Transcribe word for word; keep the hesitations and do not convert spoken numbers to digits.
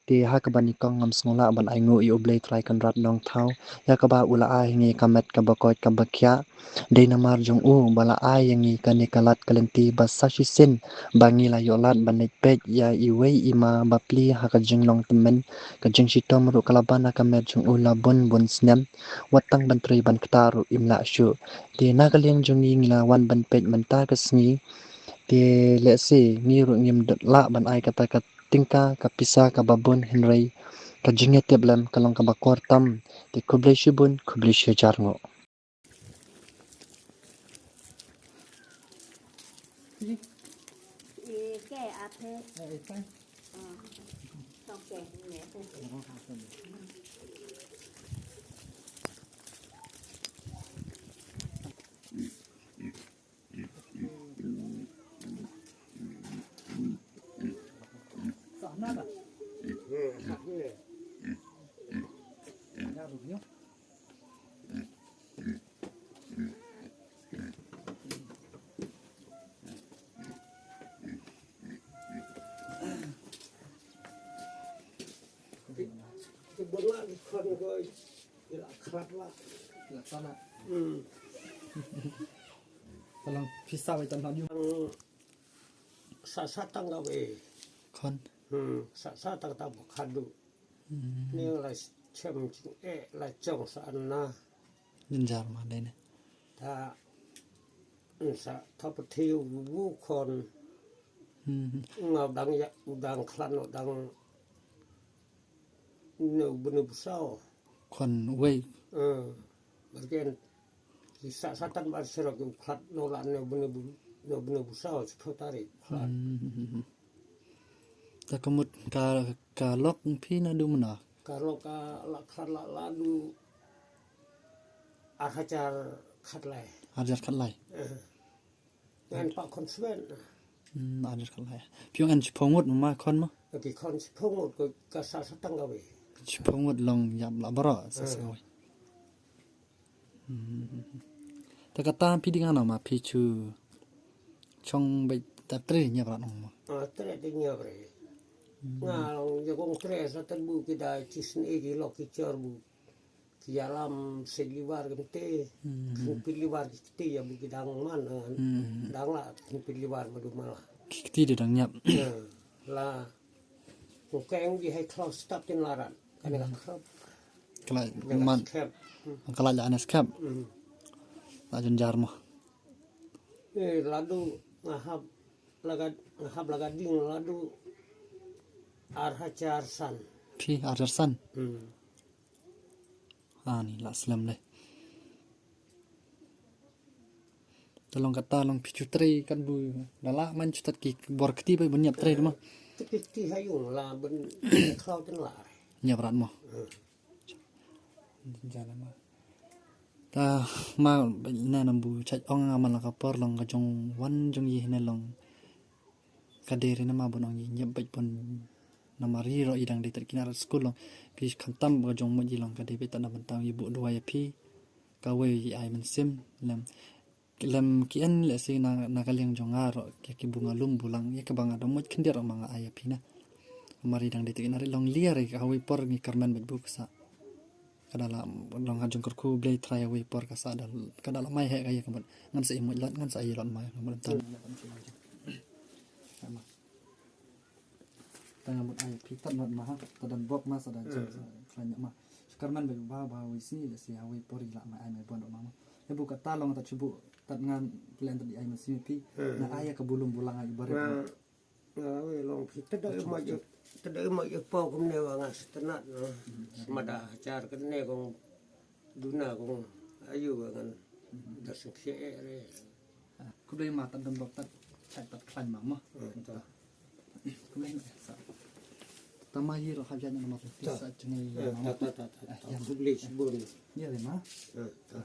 Te ha kaba nyngkong ngam sngewlah ban ainguh ïa U Blei Trai Kynrad Nongthaw ïa kaba u la ai ha ngi ka met kaba koit kaba khiah. Dei namar jong u ba la ai ïa ngi kane ka lad ka lynti ba sa shisien ba ngi la ïoh lad ban leit peit ïa iwei i ma bapli ha ka jinglong tymmen. Ka jingshitom ruh ka la ban ha ka met jong u la bun bun snem. Wat tang ban trei ban ktah ruh im lah shuh. Te na ka liang jong ngi ngi la wan ban peit mynta ka sngi. Te lehse ngi ruh ngim lah ban ai kata ka tyngka ka pisa kaba bun, hynrei ka jingïatiplem ka long kaba kor tam. Te khublei shibun, khublei shihajar nguh. Sa lang pisa wei tam tam. Sa sa tang kawei. Khon. Hmm, sa sa tang tang ba khadu. Hmm. Ni la chem ching e la chong sa na. Nin jar ma dei ne. Ta sa ta pa thiu bu khon. Hmm. Nga dang ya dang khlan dang ne bu ne bu sao. Khon wei. Hmm. Bergen ki sa satan bar serok ki khlat no la ne bu ne bu ne bu ne bu sao sepuluh tarik khlat. Hmm. Ta ka mut ka ka lok phi na du mena. Ka lok ka la khat la la du ar hajar khat lai. Ar hajar khat lai. Eh. Ngan pa khon swen. Hmm, ar hajar khat lai. Phi ngan chipong ngut ma khon ma. Ki khon chipong ngut ko ka sa sa tang ka wei. Chipong ngut long yap la bara sa sa wei. Hmm. Ta kata phi ding ano ma phi chu chong bai ta tre nyap rat ong ma. Ah, tre ding nyap re. Hmm. Nga ong ya kong tre sa tan bu ki da chi sne ki lok ki chor bu. Ki ya lam se liwar ki te. Hmm. Kin pi liwar ki te ya bu ki dang man, eh, hmm, dang la kin pi liwar ma du ma la. Ki te de dang nyap. Eh, la. Ko keng di hai klau stap tin laran. Kane ka khrop. Kala man. Kala la anes kep. Hmm. La jan jar mo. Eh, ladu ngahap laga ngahap laga ding ladu ar hajar san. Phi ar hajar san. Hmm. Ani la slem le. Ta long kata long phi chu trei kan bu da la man chu tat ki bor kti bai bun nyap trei ma. Kti kti hayung la bun klau ten la. Nyap rat mo. Hmm. Jana ma. Ta ma na nam bu chaj ong nga man la ka por long ka jong wan jong yi ne long. Ka dei re namar bun ong i nyep bad bun namar i ro i dang dei tat kina rat skul long. Phi khamtam ka jong mut i long ka dei bad tat na bynta i buh duwai ïa phi. Kawei i ai mynsiem lem. Lem ki en lehse na, na ka liang jong nga ro ki, ki bu nga lum bulang ïa kaba nga dang mut khyndiat ma nga ai ïa phi na. Namar i dang dei tat kina rat long liar i kawei por ngi kyrmen bad bu ka sa. Ka da la long ha jong kyrkhu Blei Trai ha wei por ka sa da ka da la mai he ka ïa ka mut ngan sa i mut lot ngan sa i lot mai ka mut tam. Ta nga mut ai phi tat not ma ha ta dan bok ma sa da jong sa khlaiñ ma. Skarman ba ba ba wei si da si ha wei por i la mai ai mai bon ma ma. He bu ka ta long ta chu bu tat ngan klen ta di ai ma si phi na ai ka bulum bulang ai bare. Nga wei long phi tada i moj tada i moj i pau kumne wa nga sitenat no. Mada hajar kane kong duna kong ayu wa ngan da sengkhia e re. Kudai ma tan dam dok tat chai tat klan ma ma. Kudai ma sa. Tama yi ro hajat na ma sa chengai ma. Ta ta ta ta. Kudai sibun. Ni re ma. Ta.